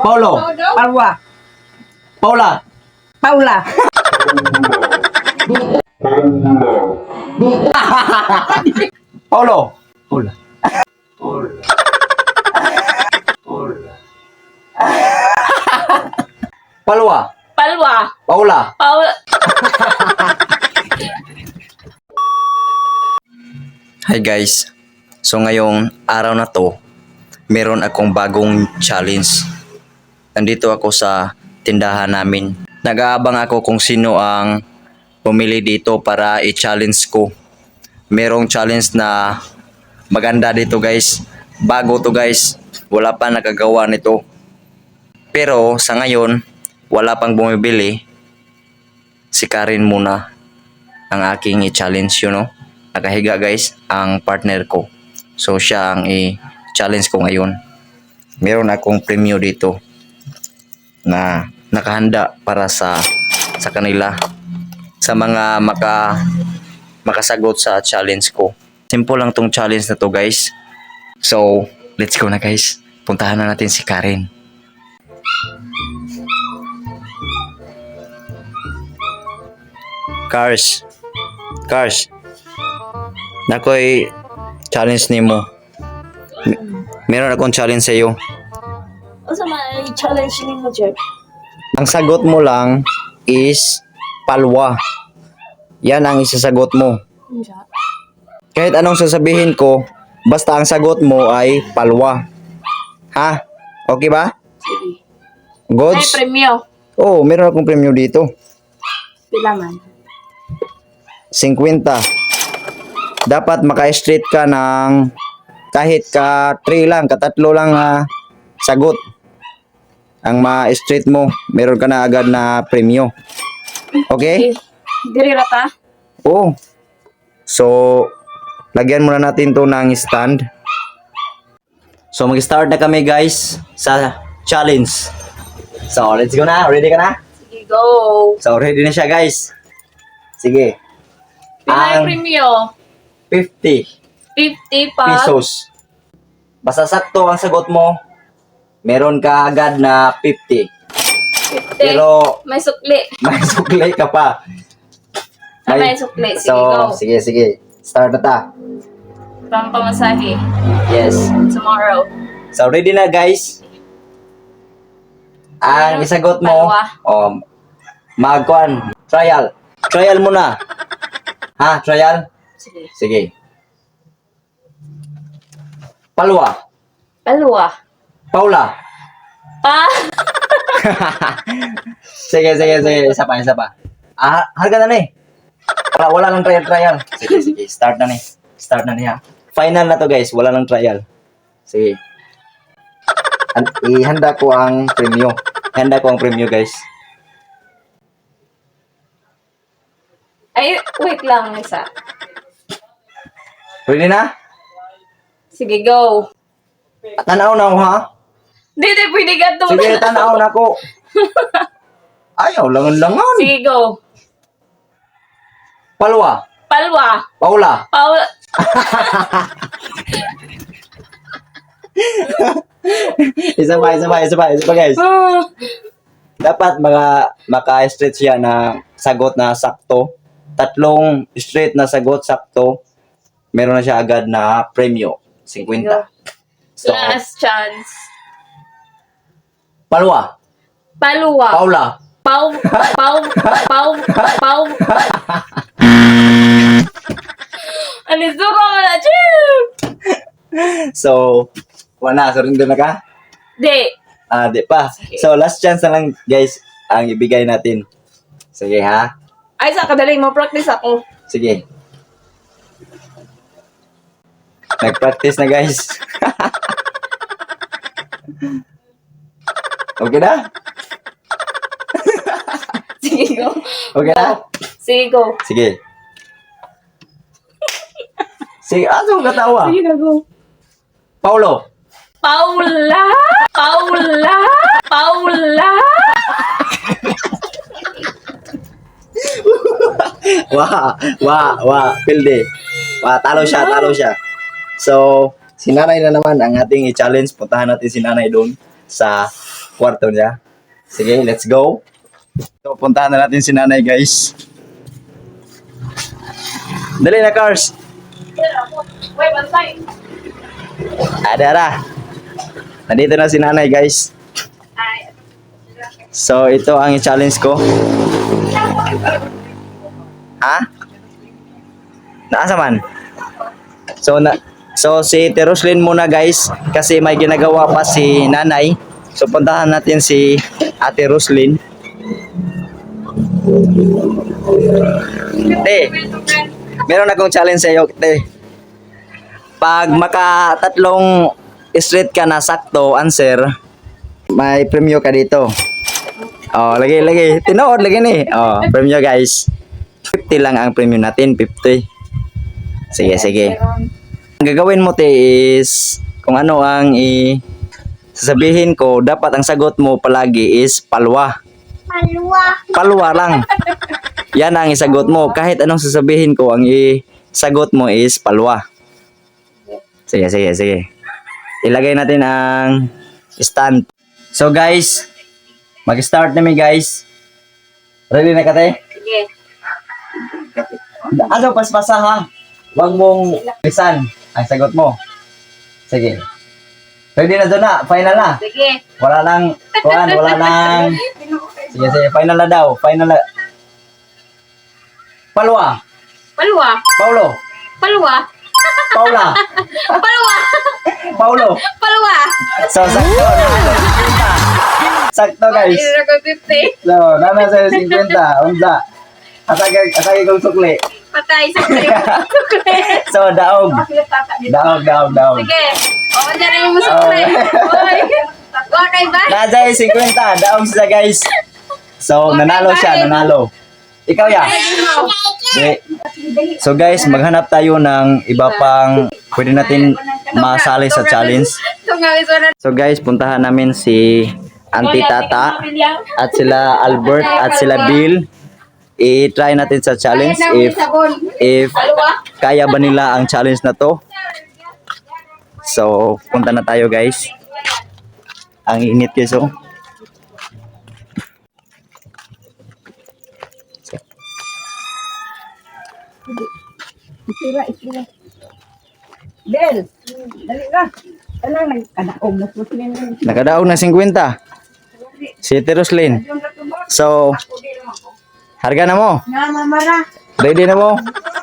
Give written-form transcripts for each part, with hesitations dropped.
Paulo. Palwa. Paula. Paula. Paulo. Paula. Palwa. Palwa. Paula. Paula. Hi guys. So ngayong araw na to, meron akong bagong challenge. Nandito ako sa tindahan namin. Nag-aabang ako kung sino ang bumili dito para i-challenge ko. Merong challenge na maganda dito, guys. Bago to, guys. Wala pa nakagawa nito. Pero sa ngayon, wala pang bumibili. Si Karen muna ang aking i-challenge. Nakahiga, guys, ang partner ko. So siya ang i-challenge ko ngayon. Meron akong premyo dito na nakahanda para sa kanila, sa mga makasagot sa challenge ko. Simple lang tong challenge na to, guys. So, let's go na, guys. Puntahan na natin si Karen. Cars. Cars. Nakoy challenge nimo. Meron akong challenge sa iyo. Unsa man challenge nimo, Jer? Ang sagot mo lang is palwa. Yan ang isasagot mo. Unsa? Kahit anong sasabihin ko, basta ang sagot mo ay palwa. Ha? Okay ba? Sige. Ay, Goods? premyo. Oh, meron akong premyo dito. Pila man? 50. Dapat maka-straight ka ng kahit ka 3 lang, katatlo lang sagot. Ang ma-straight mo, meron ka na agad na premyo. Okay? Sige. Diri ra ta? Oo. So, lagyan muna natin to ng stand. So, mag-start na kami, guys, sa challenge. So, let's go na. Ready ka na? Sige, go. So, ready na siya, guys. Sige. Pila Ang yung premyo? 50 50 pa. pesos. Basta sakto ang sagot mo, meron ka agad na 50. 50. Pero may sukli. may sukli ka pa. Ah, may sukli. Sige, So, go. sige, sige. Start na ta. Pampamasahe. Yes. Tomorrow. So, ready na, guys. Ang isagot mo, Palwa. magkuan, trial. Trial muna. Ha, trial? Sige. Sige. Palwa. Palwa. Paula. Pa. Sige, sige, sige. Isa pa, isa pa. Ah, harga na ni. Wala, wala nang trial, trial. Sige, sige. Start na ni. Start na niya. Final na to, guys. Wala nang trial. Sige. Ihanda ko ang premyo. Ihanda ko ang premyo, guys. Ay, wait lang isa. Ready na? Sige, go. Tanaw na ako, ha? Di, di, pwede ka to. Sige, tanaw na ako. Ayaw, langan-langan. Sige, go. Palwa. Palwa. Paula. Paula. Isa pa, isa pa, isa pa, isa pa, guys. Ah. Dapat mga maka-straight siya na sagot na sakto. Tatlong straight na sagot sakto. Meron na siya agad na premyo. 50. So, Last chance. Palwa. Palwa. Paula. Pau, pau, pau, pau. Ano suko mo na, Chip? So, wala. Surrender na ka? Di. Ah, di pa. So, last chance na lang, guys, ang ibigay natin. Sige, ha? Ay, sa kadaling mo practice ako. Sige. Nag-practice na, guys. Okay na? Sige, go. Okay na? Sige, go. Sige. Sige, aso ka katawa? Sige na, go. Paulo. Paula! Paula! Paula! Wah, wah, wah, pilde. Wah, talo siya, talo siya. So, si nanay na naman ang ating i-challenge. Puntahan natin si nanay doon sa Kwarto niya. Sige, let's go. So, puntahan na natin si nanay, guys. Dali na, Cars. Wait, bantay. Adara. Nandito na si nanay, guys. Ay. So, ito ang challenge ko. Ha? Naasa man? So si Teroslyn muna, guys, kasi may ginagawa pa si nanay. So puntahan natin si Ate Roslyn. Te, meron akong challenge sa iyo, te. Pag maka tatlong straight ka na sakto answer, may premyo ka dito. Oh, lagi lagi. Tinuod lagi ni. Oh, premyo, guys. 50 lang ang premyo natin, 50. Sige, sige. Ang gagawin mo, te, is kung ano ang sasabihin ko, dapat ang sagot mo palagi is palwa. Palwa. Palwa lang. Yan ang isagot mo. Kahit anong sasabihin ko, ang isagot mo is palwa. Sige, sige, sige. Ilagay natin ang stand. So guys, mag-start na mi, guys. Ready na ka, te? Sige. Ano, paspasa ha? Huwag mong lisan ang sagot mo. Sige. Ready na doon na. Final na. Sige. Wala nang, kuan, wala nang. Sige, sige. Final na daw. Final na. Palwa. Palwa. Paulo. Palwa. Paula. Palwa. Paulo. Palwa. So, sakto. Sakto, guys. Hindi na ko 50. So, nana sa'yo 50. Unsa. Asagay, asagay kong sukli. Patay sa sukli. So, daog. Daog, daog, daog. Sige. Oo, dyan rin mo sukli. Oy. Wa kay ba? Nasa 50. Daog siya, guys. So, nanalo siya, nanalo. Ikaw ya. Di. So guys, maghanap tayo ng iba pang pwede natin masali sa challenge. So guys, puntahan namin si Auntie Tata at sila Albert at sila Bill. I-try natin sa challenge if kaya ba nila ang challenge na to. So, punta na tayo, guys. Ang init, guys, oh. Isira, isira. Bel, dali na. Ano, nagkadaog na po sila. Nakadaog ng 50. Si Teroslyn. So, harga na mo. Nga, mamara. Ready na mo?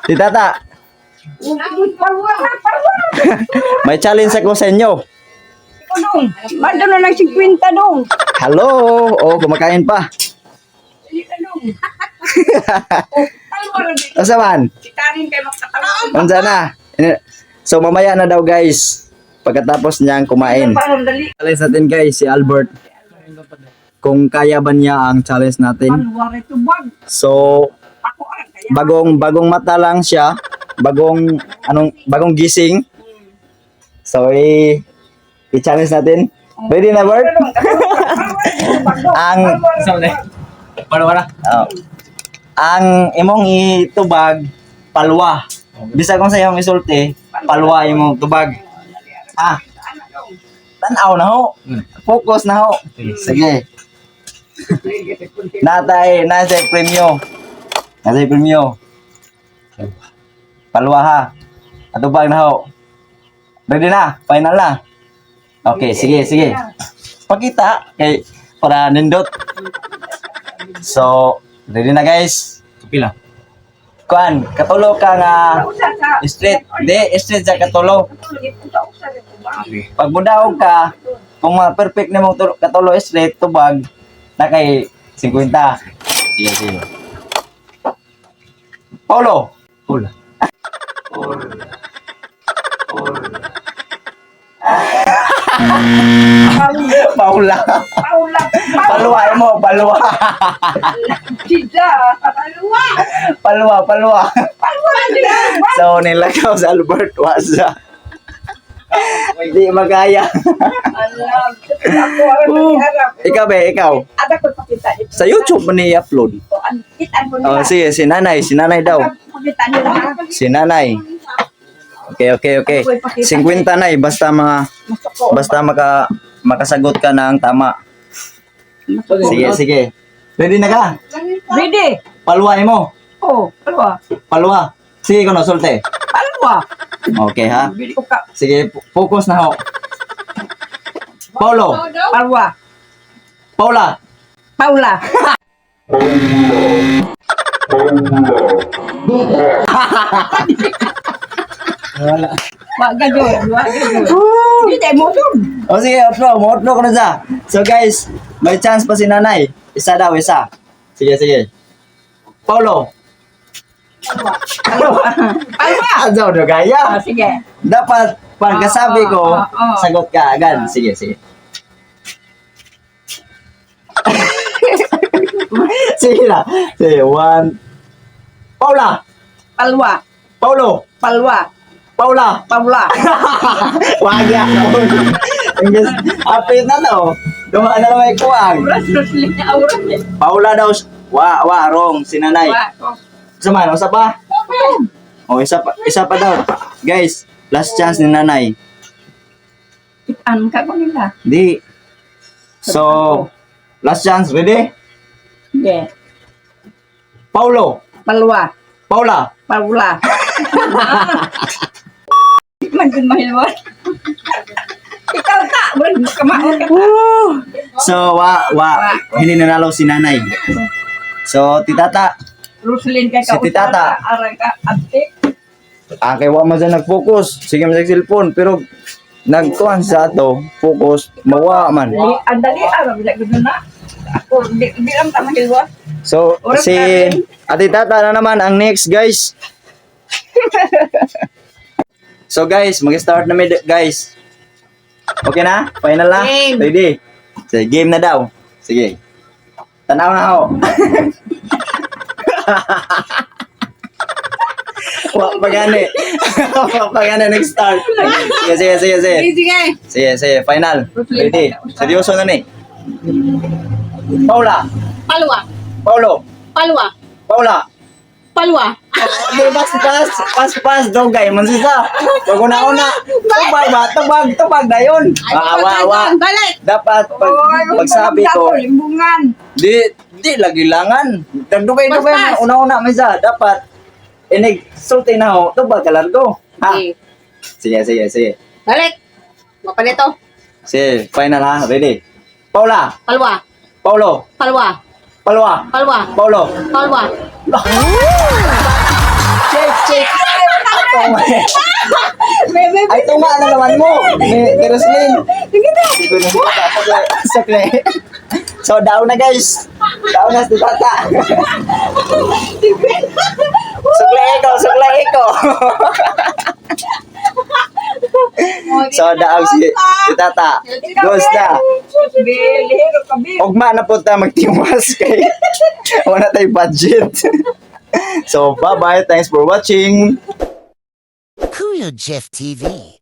Si Tata, Parwa, parwa. may challenge ako sa inyo. Ikaw dong. Bado na ng 50 dong. Hello! Oh, kumakain pa. Dali na dong. Parwa na dito. Asa man? Si Karin kay magkatawag. Unsa na? So, mamaya na daw, guys. Pagkatapos niyang kumain. Parang dali. Challenge natin, guys, si Albert. Kung kaya ba niya ang challenge natin. Parwa rin tubag. So, Ako ang kaya. bagong bagong mata lang siya. Bagong anong bagong gising. So, i-challenge natin. Ready na, Bert? Ang Wala, wala. Oh. Ang imong itubag palwa. Bisag kung sa imong isulti, palwa imong tubag. Ah. Tan-aw na ho. Focus na ho. Sige. Natay, nasa premyo. Nasa premyo. Palwa ha. Atubag na ho. Ready na? Final na. Okay, sige, sige. Pakita kay para nindot. So, ready na, guys. Pila. Kuan, katulo ka nga Usa sa. straight. Di, straight sa katulo. Usa sa tubag. Pag mudaog ka, kung ma-perfect na mong katulo straight, tubag, na kay 50. Sige, sige. Paulo. Pula. Paula. Paula. Palwa mo, palwa. Sida. Palwa. Palwa, palwa. Palwa. So, nilakaw sa Albert Waza. Hindi magaya. Alam. Ako ang nagharap. Ikaw ba, ikaw? Ada ko pakita dito. Sa YouTube mo ni i-upload. Kitaan ko nila. Oh, sige, si nanay daw. Pakita nila. Si nanay. Okay. 50 na eh, basta mga Masuko. basta makasagot ka ng tama. Sige, sige. Ready na ka? Ready? Palwa mo. Oh, palwa. Palwa. Sige ko no, sulte. Palwa. Okay ha? Bili ko ka. Sige, focus na ho. Paulo, Palwa. Paula. Paula. Wala. Wa gajud, wa gajud. Di day mo dun. O sige, outro, mo-outro ko na siya. So guys, may chance pa si nanay. Isa daw, isa. Sige, sige. Paulo. Palwa. Palwa. Ajaw do gaya. Ah, sige. Dapat pagkasabi ko, Oo. sagot ka agad. Sige, sige. Sige na. Sige, one. Paula! Palwa. Paulo! Palwa. Paula! Paula. Wag yan. Imbes, apit na no. Dumaan na lang may kuwang. Oras Roslyn na oras eh. Paula daw. Wa, wa, wrong. Si nanay. Wa. Oh. Isa man, usa pa? O, isa pa daw. Guys, last chance ni nanay. An ka ko nila. Di. So, last chance, ready? Sige. Paulo, Palwa. Paula. Paula. Man jud mahilwat. Ikaw ta, wala kamaon ka ta. So, wa, wa, hindi nanalo si nanay. So, titata, Roslyn kay Si ka. Tita. Aray ka abtik. Ah, kay wa man siya nag-focus. Sige man sa cellphone, pero nagkuhan sa ato, focus, mawa man. Dali, ang dali ara bila gud na. Ako di, di lang ta mahilwat. So, Oras si natin. Ate Tata na naman ang next, guys. So, guys, mag-start na mi, guys. Okay na? Final na? Game. Ready? Sige, game na daw. Sige. Tanaw na ako. Wa pa gani. Wa pa gani nag-start. Sige, sige, sige, sige. Sige. Sige, sige, final. Ready? Seryoso na ni. Paula, Palwa. Paulo, Palwa. Paula. Palwa. Di pas pas pas pas dogay man siya. Pag una-una, tubag ba, tubag, tubag dayon. Ah, wa wa. Balik. Dapat pag pagsabi ko, Limbungan. di di lagi langan. Dugay dugay Pas, pas. una-una man siya. Dapat inig sulti na ho, tubag kalargo. Ha? Sige, sige, sige. Balik. Mapalito. Sige, final ha, ready. Paula, Palwa. Paulo, Palwa. Palwa, Palwa. Paulo. Palwa. Check, check. Ay, tunga na naman mo. Ni Roslyn. Sukle. So, down na guys. Down na si Tata. Sukle ko, sukle ko. So, down si Tata. Goes na. Bilihero ka bi. Ugma na po ta magtiwas kay wala tay budget. So, bye-bye. Thanks for watching. Kuya Jeff TV.